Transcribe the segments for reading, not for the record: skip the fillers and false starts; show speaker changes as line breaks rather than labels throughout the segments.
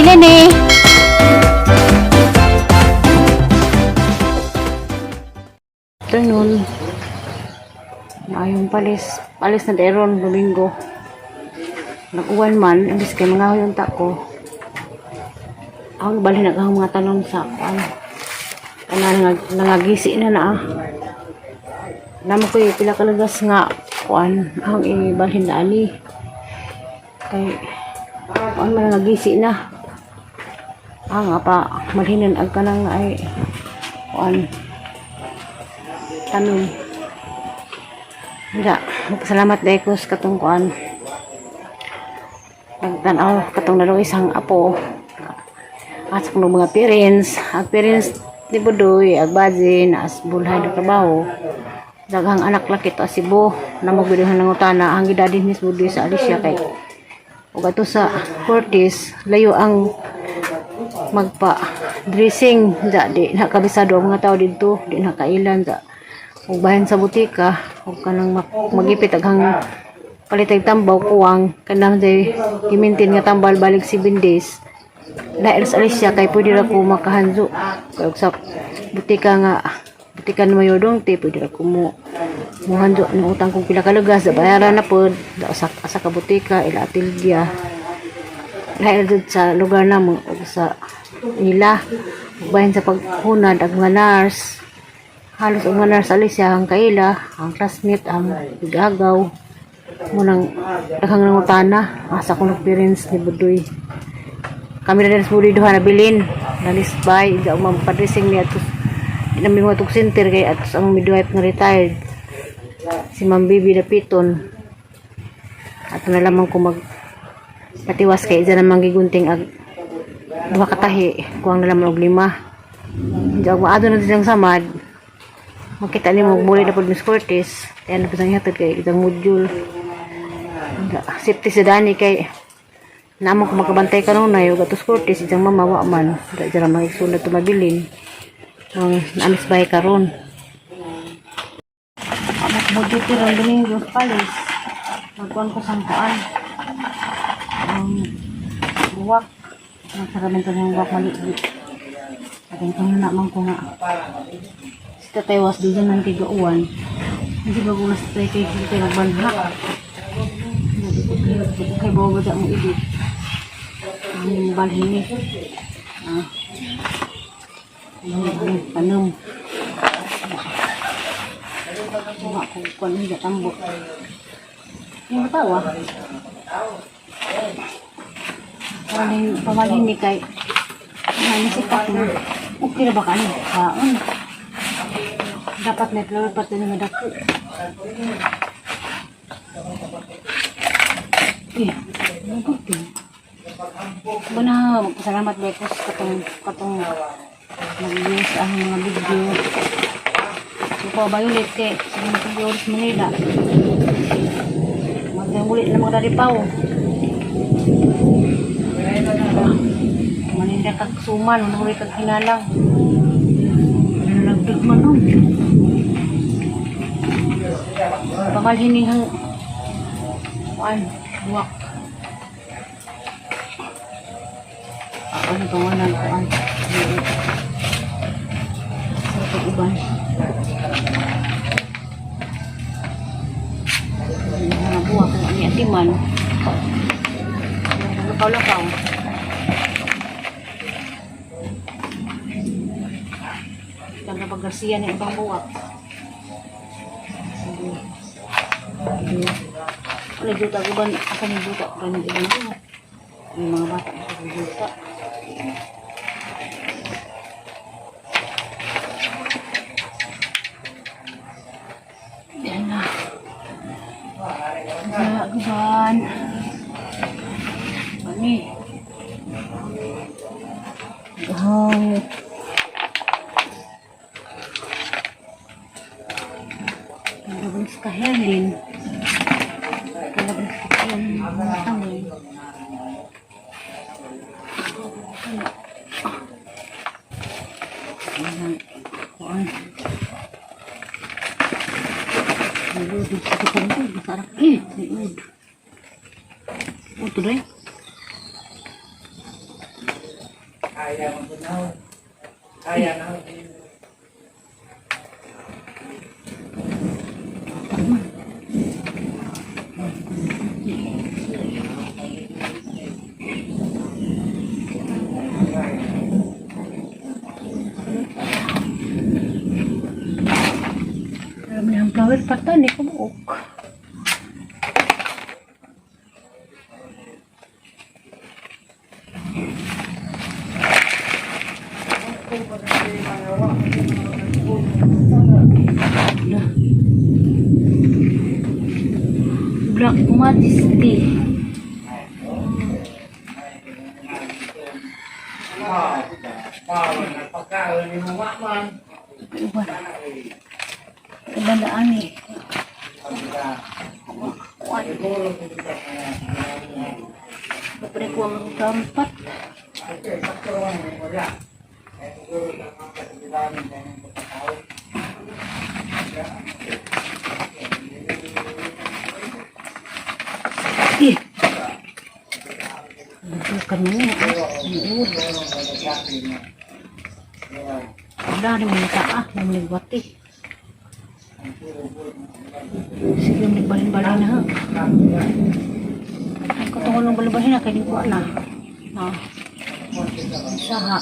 Lene. Afternoon. Maayong palis. Palis na deron Domingo. Nag-uwan man, imbis kay mga huyon ta ko. Ang balhin ang mga tanom sa kuan. Kana nangagisi na na ah. Namo ko pila ka lagas nga kuan ang ibalhin na ani. Kay kuan man nangagisi na. Ah nga pa malhinan ag kanang ay kuan tanom. Hindi, magpasalamat dahil ko sa katong kuan. Nagtanaw katong dalawa isang apo. At sa kong mga parents, ang parents ni Budoy, ag Baji, na as bulhay na trabaho. Daghang anak laki to Cebu, na magbiduhan ng utana, ang gidadin ni Budoy sa Alicia kay ug ato sa Cortes, layo ang magpa dressing da di na kabisado ang mga tao didto, di na kailan da ug bahin sa butika ug kanang magipit aghang palitag tambaw kuwang kanang day gimintin nga tambal balik 7 days. Dahil sa Alicia kay pwede ra ko makahanzo kay og sa butika nga butika na mayodong te pwede ra ko mo muhanzo ng utang kong pila ka lugas da bayaran na pod da sa asa ka butika ila atilya. Dahil dud sa lugar namo ug sa ila ug bahin sa paghunad ang mga nurse, halos ang mga nurse Alicia ang kaila, ang classmate, ang bigagaw mo nang daghang nangutana asa kong parents ni Budoy. Kami na sa Budoy duha na bilin nalisbay di ako mapadressing ni atos inami mo atong center kay atos ang midwife nga retired si Ma'am Bibi Dapiton. Ato na lamang ko mag patiwas kay isa namang gigunting ag duha ka tahi, kuwang na lamang og lima. Di ako maado na silang samad makita nimo muli na pod Miss Cortez kaya na pasang hatod kay isang module. Safety sa dani kay namo ko makabantay kanunay ug atos Cortez isang mama wa man da dira magigsunod tumabilin ang naamis bahay karon. Anak mo dito ron Domingo Palis. Magkuan ko sangkuan. Ang buwak. Nagsaramento ng buwak maliit. Ating na man ko nga. Si tatay was di dyan ng tigauan. Hindi ba kung nasa tatay kay tatay nagbanha. Kay bawa ba mo ibig. Ang balhin ni. Ah. Ang tanom. Wa ko kuan ni tambok. Yung batawa. Pamalhin, pamalhin ni kay ano si Pak na. Okay na ba ka ano? Kaon. Dapat may flower pot din nga dako. Eh, mabuti. Bana, magpasalamat ba ko sa katong katong mag-use ang mga video. So, ko violet kay sige na kong sa Manila. Magmulit na mga daripaw. Maninda kag suman, manuri kag hinalang. Nalagdag man nun. Pamalhin ni hang kuan, buwak. Ako ni pangalan kuan. Sa pag-uban. Mga buwak kung ani atiman. Lakaw-lakaw. Ganda pag Garcia ni ibang buwak. Sige. Sige. Wala juta uban, asa ni juta kan ibang buwak. May mga bata sa juta. Yan na. Guban. Ani. Gahang. Kalabang sa kaherlin. Kalabang sa kaherlin. Mga tangoy. Ayan. Kuan. Liud sa katong masarap. Eh, liud. Oh, tuloy.
Kaya mo na. Kaya na.
Tama. Alam niya ang flower pata ni kumuok. Wala. Black Majesty.
Pagkaon ni mo man.
Uban. Uban na ani. Kuan. Kapre ko ang flower pot. Eh. Bukan mo. Oo. Wala rin mga kaa. Mamligwati. Sige, nagbalin-balin na ha. Ay, katungol ng balin-balin na, kaya di ko ala. Ah. Saha.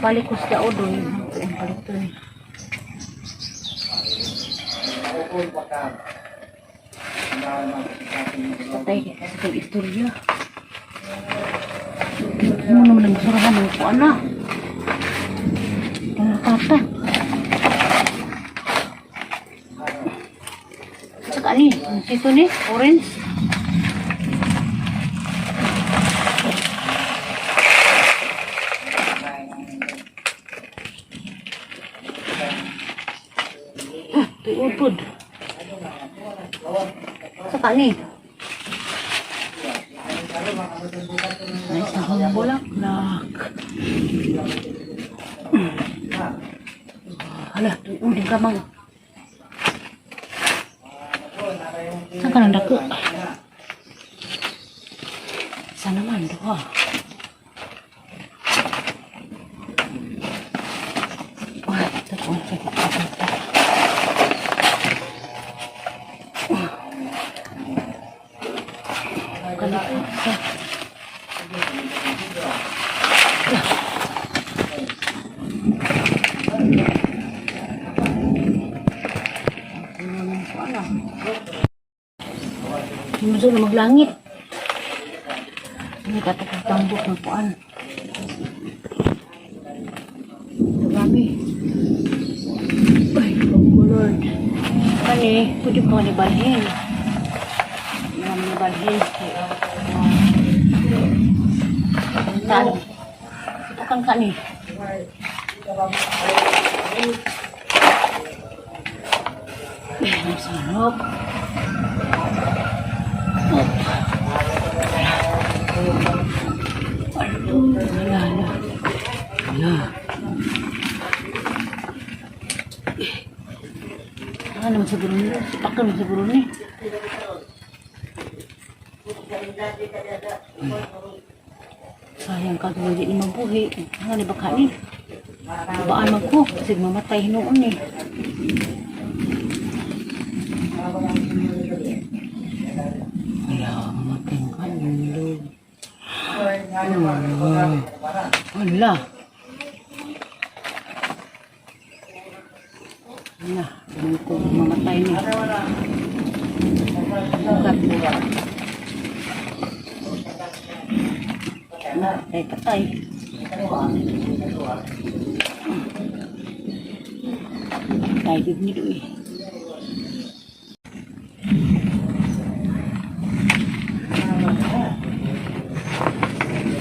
Balik ko sa doon. Ang paliton. Patay kita sa kay istorya. Ano naman ang basurahan ng kuan na? Ang tata. Saka ni, ang sito ni, orange. Ah, tuod. Saka ni. Ay, sa bulaklak. Hala, tuod din ka mang. Saan ka nang dako? Sana man, duha. Ay, takuan sa kapatid. Kalikot sa. Muso na maglangit. Hindi ka tambok ng puan. Marami. Ay, oh Lord. Kani, pwede ko ni balhin. Marami ni balhin. Saan? Ito kan ni. Ay, ang sarap. Wala, wala. Wala. Ah, naman siguro ni. Sipakan naman siguro ni. Sayang ka kung hindi ni mabuhi. Ano ni baka ni? Baan man ko. Kasi mamatay noon eh. Wala, mamatay ka. Lord. Wala. Wala, hindi ko mamatay na. Ugat. Na, ay patay. Patay gud ni doy.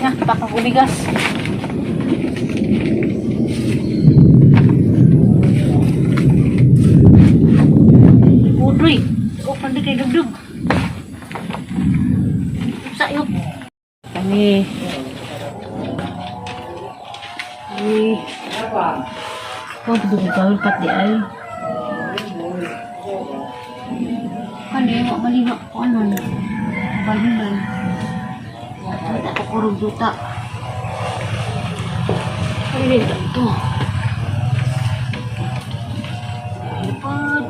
Na, baka kumigas. Udoy, open di kay dugdug. Sa iyo. Kani. Ay. Kau betul gawin pat di ay. Kani wa malino ko ano ni. Balhinan. Ako kurog duta. Ay, nito to. Lupad.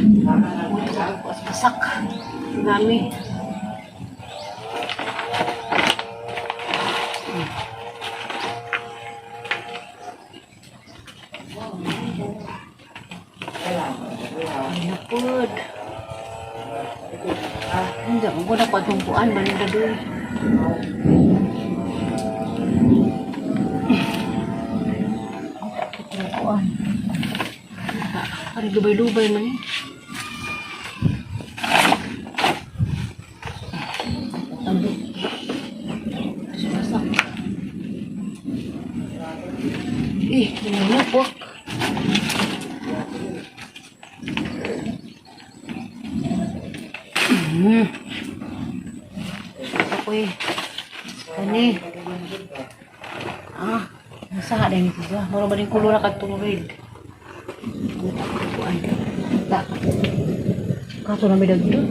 Lupad. Pasak. Dami. Lupad. Hindi ako na patungkuan. Malinda doon. Patungkuan. Pare lubay-lubay man eh. Tambo. Sumasak. Eh, nangyayapok. Ako eh. Kani. Ah, nasa din ito siya. Mura ba din kulo na katong red? Kuan. Ta. Kaso na may dagdag.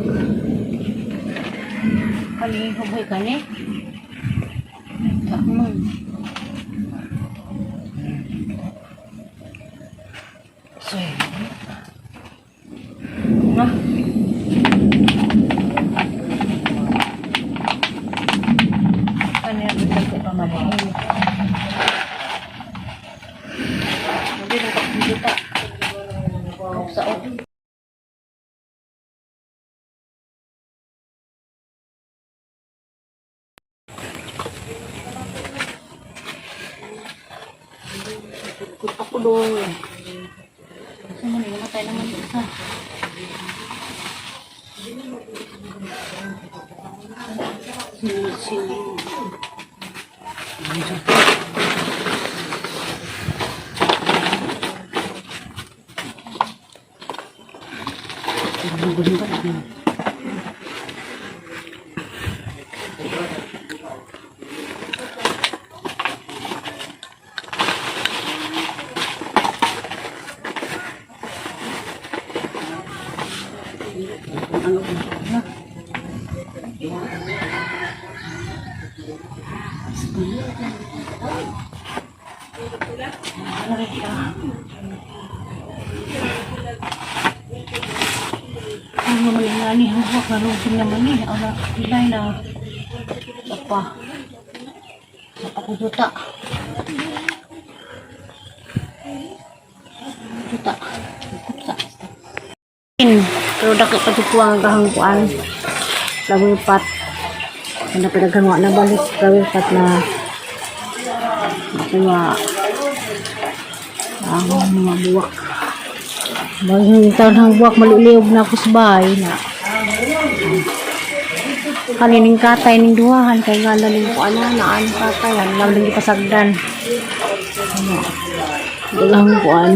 Kani, huboy kani. Ta man. Soy. Na. Kani ang dagdag ko pamalihin. Hindi na kapag sa Ikot ako doon. Kasi man, namatay naman yung isa. Sino, sino. Ano na? Ano rin siya? Ano naman nga ni Huwag marugin naman eh. Ala, pilay na. Apa. Apa ko duta. Duta. Kupsa. Pero dako pa jud ko ang gahang kuan. Flower pot. Ano pinaghan wa na balik flower pot na nakuha ang mga buwak. Bagong taon ang buwak, maliliog na ako sa bahay na. Kanining katay ning duwahan kay nga laling ko ana naan katay han lang pasagdan. Ano? Daghang kuan.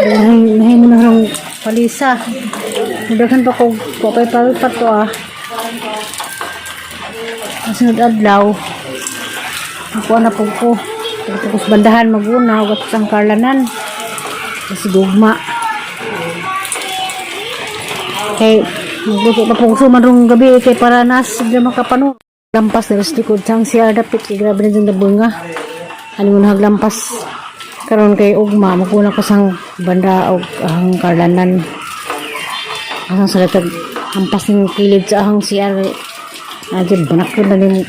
Nahin mo na ng palisa. Daghan pa ko kopay pa to ah. Ang sunod adlaw. Ako na po ko. Tapos bandahan maguna ugat sa karlanan. Kasi gugma. Kay magluto pa po ko suman gabi kay para nas di makapano. Lampas na sa likod sang CR dapit kay grabe na dyan nabunga. Ano mo naglampas karon kay ugma maguna ko sang banda og ang karlanan. Asang sa latag ampas ng kilid sa ahang CR. Adyo banakod na nin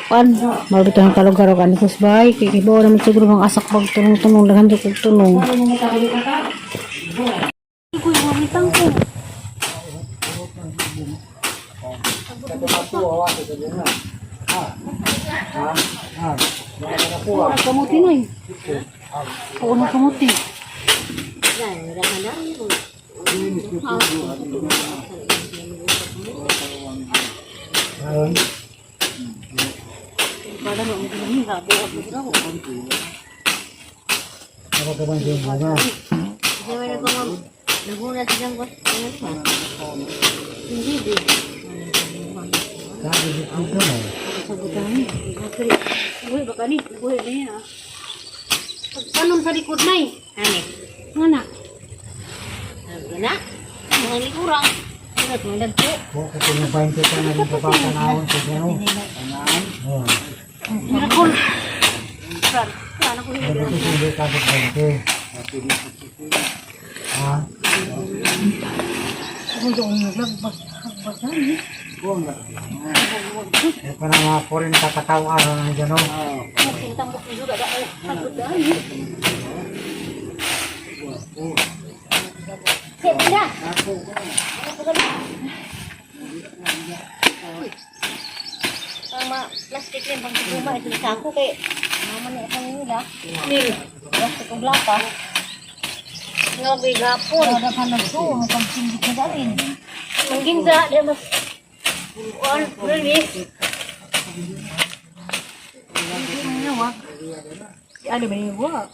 pan malbito ang kalugar og ani ko sa bahay kay kibaw naman siguro mga asak pag tunong-tunong daghan jud kog tunong. Kuy, mamitang ko. Wala kamuti na eh. Oo na kamuti. Buhay ba kani? Buhay ba niya? Pagkanon sa likod na eh.
Ani.
Nga na.
Gana. Mga likurang. Ano mga dagko.
Ko ko kung 20 ka na rin pa panahon sa gano. Oh.
Miracle. Ano ko
Dapat ko hindi ka sa 20. Ha? Eh, pa na mga 40 katao araw na dyan, oh.
Ang mga plastic rin pang siguma ito sa ako kay mama ni ako nila.
Ni.
Plastic og lata. Nga gapon. Wala ka nagso, pagsinggit na dalin.
Mangginsa di mas. One, really? Si ano ba yung work?